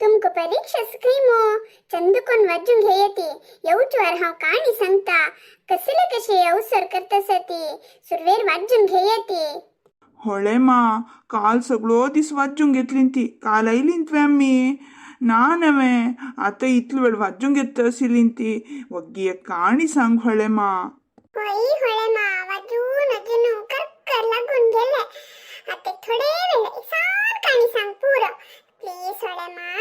तुमकां परीक्षा खंय मो चंद कोण वाजूंक घेयती येवचवार हांव काणी सांगता कसले कशे अवसर करतासा ती सुरवेर वाजून घेयती. ಹೊಳೆ ಮಾ काल सगळो दीस वाजूंक घेतली ती काल आयली तुवें आमी ना नवें आतां इतलो वेळ वाजूंक घेता आशिल्ली ती वग्गी एक काणी सांग ಹೊಳೆ मा. होय होळे मा वाजून अजून करकर लागून गेले. आता थोडे वेळ सान काणी सांग पुरो प्लीज होळे मा.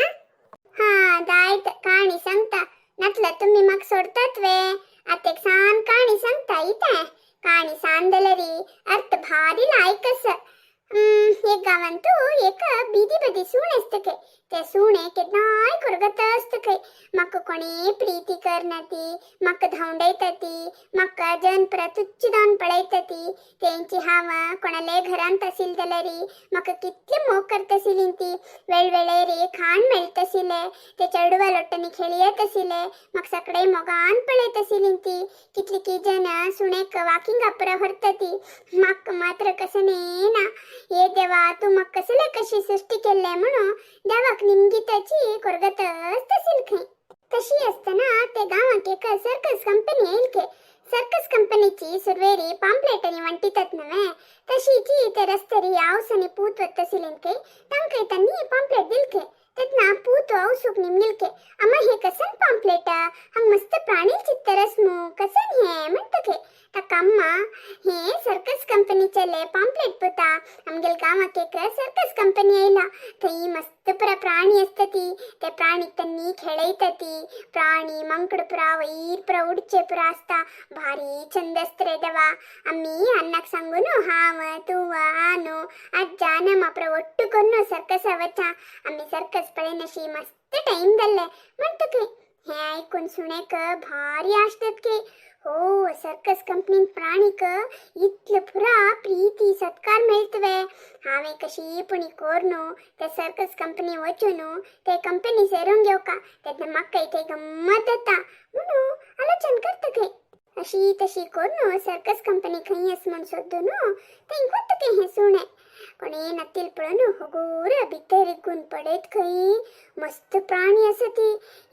हा दायत काणी सांगता नतलं तुम्ही मग सोडतात वे. आता एक सान काणी सांगता इथे काणी सांदलरी अर्थ भारी लायकस. एक गावांतू एक ಬೀದಿ ಬದಿ ಸೂಣೆ ಅಸ್ತಕೆ. ते सुणे केन्नाय कोरगत आसता. म्हाका कोणी प्रीती करना ती, म्हाका धांवडयता ती, म्हाका जनपरा तुच्छ जावन पळयता ती. तेंची हांव कोणाले घरांत आशिल्लें जाल्यार म्हाका कितले मोग करता आशिल्ली ती. वेळवेळेर खाण मेळटा आशिल्लें, ते चेडवा लोटांनी खेळयत आशिल्ले, म्हाका सगळे मोगान पळयत आशिल्ली ती. कितली की जन सुणेक वाकिंग अपरा व्हरता ती, म्हाका मात्र कसं ना. हे देवा, तूं म्हाका कसले कशी सृष्टी केल्ले म्हणून देवाक निमगिताची कोरगतच तसील खंय. तशी असताना ते गावाक एक सर्कस कंपनी येईल के. सर्कस कंपनीची सुरवेरी पांपलेटांनी वांटितात नव्हे, तशीची ते रस्त्यारी आवसानी पूत वत्तसिलेन के तांकां तांणी पांपलेट दिलके. तेन्ना पूत आवसूक निमगिलके, अम्मा हे कसन पांपलेट, हंग मस्त प्राणी चित्तर मू, कसन हे म्हणतके. ताका अम्मा हे सर्कस कंपनीचेले पांपलेट पुता, आमगेल गांवाक एक सर्कस कंपनी येयला, थंय मस्त पुरा प्राणी आसता ती, ते प्राणीक त्यांनी खेळयता ती, प्राणी मंकड पुरा वयर पुरा उडचे पुरा आसता, भारी चंद आसता रे देवा. आमी अन्नाक सांगून हांव तूं आनू आज्जा नमा पुरा ಒಟ್ಟು ಕೊನ್ನು सर्कसा वचा, आमी सर्कस पळयनाशी मस्त टायम जाल्ले म्हणटकीर. हें आयकून सुणेक भारी आसतात की हो सर्कस कंपनीन प्राणीक इतले पुरा प्रीती सत्कार मेळतवे. हांवें कशी पुणी कोरनू ते सर्कस कंपनी वचून ते कंपनी सेरून घेवका, तेन्ना म्हाका थंय गम्मत येता म्हणून आलोचन करता खंय. अशी तशी करून सर्कस कंपनी खंय आस म्हूण सोदून थंय वता खंय. हें सुणें कोणे नातील पळोवन हगूर भितर रिगून पडयत खंय. मस्त प्राणी आसा ती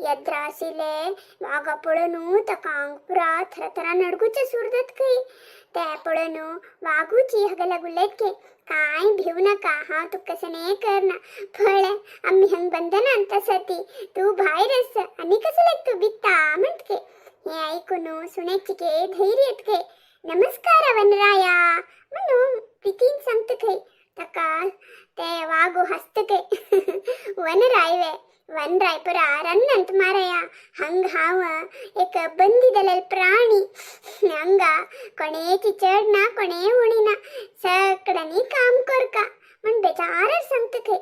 येद्रा आशिल्ले वागा पळोवन ताका आंग पुरा थराथरा नडगुचे सुरदत खंय. ते पळोवन वागूची हगला उलयत की काय भिवू नाका, हांव तुका कशें करना, पळय आमी हंग बंधनांत आसा ती, तूं भायर आसा आनी कसलें तूं भिता म्हणटके. हें आयकून सुण्याची के धैर्य येत खंय. नमस्कार वनराया म्हणून प्रितीन सांगता खंय. ताका ते वागो हसता खंय. वनराय वे वनराय पुरा रन्नंत माराया, हंग हांव एक बंदी जालेलो प्राणी, हंगा कोणेची चड ना कोणे उणी ना, सगळ्यांनी काम करका म्हण बेजारार सांगता खंय.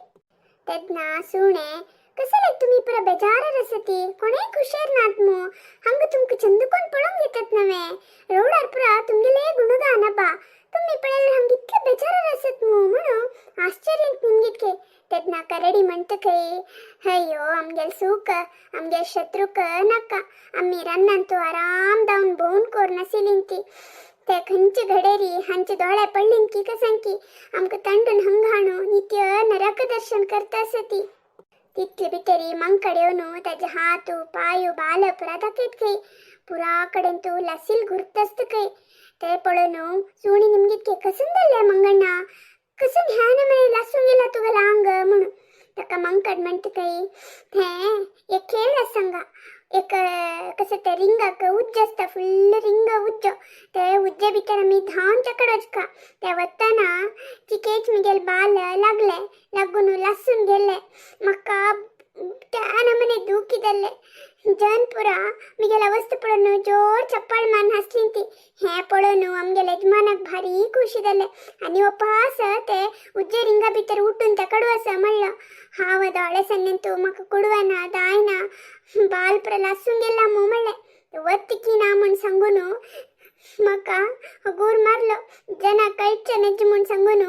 तेन्ना सुणें कसले तुमी पुरा बेजारार आसा ती, कोणेय खुशेर नात मू, हांगा तुमकां चंद कोण पळोवंक येतात नवे, रोडार पुरा तुमगेले गुणगान बा, तुमी पळयल्यार हांगा इतले बेजारार आसत मू म्हणून आश्चर्य निमगीत. तेन्ना करडी म्हणटा खंय, अय्यो आमगेल सूख आमगेल शत्रूक नाका, आमी रानांत आराम दावन भोंवन कोर नाशिल्ली ती, ते खंयचे घडेरी हांचे दोळे पडलीन की कसांकी आमकां तांडून हंगाणू नित्य नरक दर्शन करता आसा ती. तितले भितरी मंकड येवन ताजे हात पांय बाल पुरा दाखयत खंय. पुरा कडेन तूं लासील घुरत आसता खंय. ते पळोवन सुणी निमगीत के कसून जाल्लें मंगण्णा, कसून ह्या नमने लासून गेला तुगेलो आंग म्हणून. ताका मंकड म्हणटा खंय, हें एक खेळ आसा हांगा, एक कसं ते रिंगाक उज्ज आसता, फुल्ल रिंग उज्जो, ते उज्जे भितर आमी धांवन तेकड वचका, ते वतना चिकेच मिगेल बाल लागले, लागून लासून गेले, म्हाका त्या नमने दुखी जाल्ले, जन पुरा मिगेल अवस्था पळोवन जोर चप्पल मारून हांसली ती. हें पळोवन आमगेले यजमानाक भारी खुशी जालें आनी उपास ते उज्जे रिंगा भितर उठून तेकड वच म्हणलो. हांव दोळे सन्नेन तूं म्हाका कुडवना दायना, बाल पुरा लासून गेला मू म्हणलें, वत की ना म्हूण सांगून म्हाका हगूर मारलो. जना कळचें नज म्हूण सांगून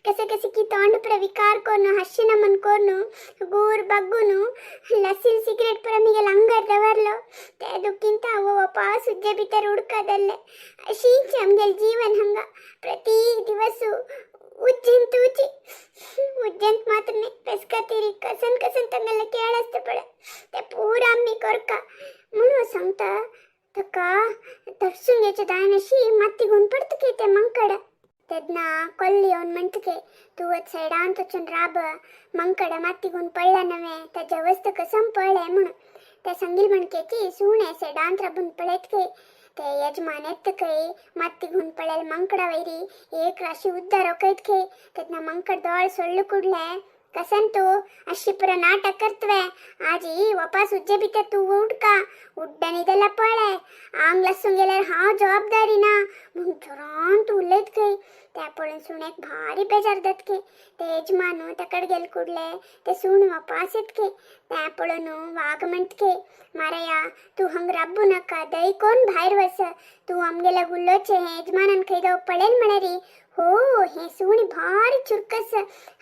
कसे कसे की तोंड पुरा विकार करून हांशी नमन करून हगूर बागून लासील सिगरेट पुरा मिगेल अंगार दवरलो. ते दुखींत हांव वापास उज्जे भितर उडका जाल्लें. अशीच आमगेल जीवन हंगा प्रति दिवस उज्जेंत उची उज्जेंत मात्र न्ही पेस्कातीरी कसन कसन तांगेले खेळ आसता. वचत सायडांत वचून राब मंकड मात्ती घेवन पडला नव्हे ताज्या वस्त कसम पळ्ळे म्हणून. त्या संगील म्हणकेची सुणे सायडांत राबून पळयत खंय. ते यजमान येत खंय, मात्ती घेवन पळेल मंकडा वैरी एक राशी उद्दार रोखयत खंय. तेन्ना मंकड दोळ सोडलं कुडले, कसन तू अशी पुरा नाटक करतवे, आजी वापस उज्जे भितर तू उडका उड्डण पळे आंग लसून गेल्यार हांव जबाबदारी ना म्हूण जोरान तूं उलयत खंय. त्या पळोवन सुण्याक भारी बेजार जात खंय. ते यजमान ताकड गेल कुडले ते सूण वापास येत खंय. त्या पळोवन वाग म्हणत खंय, मारया तूं हंग राबू नाका, दय कोण भायर वच. तूं आमगेल्या गुल्लोचे हें यजमानान खंय जावं पळयल म्हळ्यारी हो हे सुणी भारी चुरकस,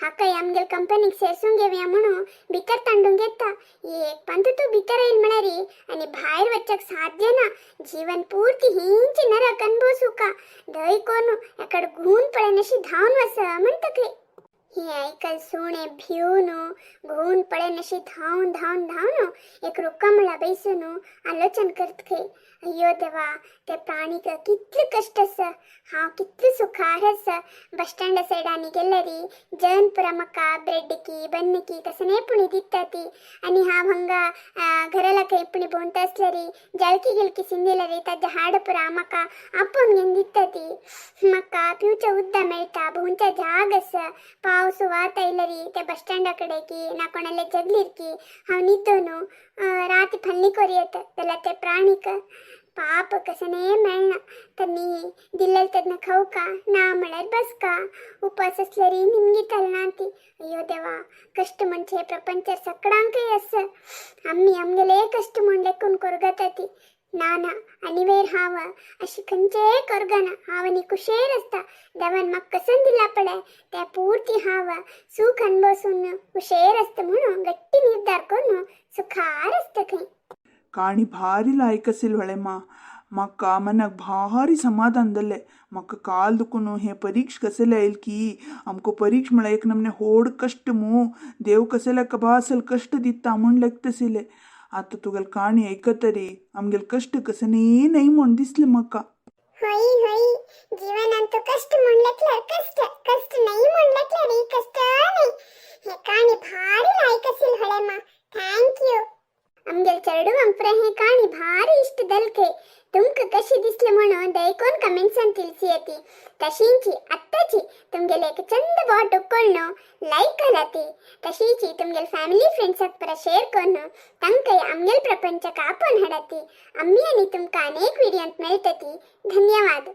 हाकाय आमगेल कंपनीक सेरसून घेवया म्हणून भितर तांडून घेता. एक पंत तूं भितर येयल म्हळ्यारी आनी भायर वच्चाक साध्य ना. जीवन पूर्ती हिंची नरक अनुभवसुका. दय कोण एकड घुवन पळयनाशी धांवन वच म्हणटा खंय. हे ऐकल सुणे भिवन घुवन पळयनाशी धांवन धांवन धांवन एक रुखामुळा बैसून आलोचन करत खंय. अय्यो देवा, ते प्राणीक कितले कश्ट आसा, हांव कितले सुखार आसा. बस स्टँडा सायडांनी गेल्यारी जन पुरा म्हाका ब्रेडकी बन्नकी कसने पुणी दिता ती आनी हांव हांगा घराला खंय पुणी भोंवता आसल्यारी जळकी गिळकी सिंदिल्यारी ताजे हाड पुरा म्हाका आपोवन घेवन दिता ती. म्हाका पिवच्या उदक मेळटा, भोंवच्या जाग आसा. पावस वात आयल्यारी त्या बस स्टँडा कडेन की ना कोणाले जगलीर की हांव न्हिदोन राती फल्ली कोरी येता. जाल्यार ते प्राणीक पाप कसने मेळना. त्यांनी दिलेलं तेन्ना खावका ना म्हळ्यार बसका, उपास आसल्यारी निमगिताल ना ती. अय्यो देवा, कश्ट म्हणजे प्रपंचार सगळ्यांकय आसा. आमी आमगेले कश्ट म्हूण लेखून कोरगता ती. ना ना, आनी वेर हांव अशी खंयचेय कोरगना. हांव आनी कुशेर आसता. देवान म्हाका कसन दिला पळय त्या पुर्ती हांव सूख अनुभवसून हुशेर आसता म्हणून गट्टी निर्धार करून सुखार आसता खंय. काणी भारी लायक आशिल्ली होळेमा. म्हाका मनाक भारी समाधान जालें. म्हाका काल दुखून हें परीक्ष कसले आयल की आमकां परीक्ष म्हळ्यार एक नमने होड कश्ट मू, देव कसले कबासल कश्ट दिता म्हूण लेखताशिल्ले. आतां तुगेली काणी आयकतरी आमगेले कश्ट कसने न्हय म्हूण दिसलें म्हाका. होय होय, जीवनांत कष्ट म्हणल्यार कष्ट, कष्ट नाही म्हणल्यार कष्ट नाही. हे काणी भारी लायक आशिल्ली होळेमा. Thank you. आमगेल चेडवांक हे काणी भारी इश्ट दलके. तुमकां कशी दिसले म्हणून दयकोन कमेंट्सान तिळसी. तशींची आत्ताची तुमगेले एक चंद बोट उक्कोळ्ण लायक घालाती. तशीची तुमगेल फॅमिली फ्रेंड्साक परा शेअर करून तांकांय आमगेल प्रपंचाक आपोवन हाडाती. आमी आनी तुमकां अनेक व्हिडियोंत मेळटती. धन्यवाद.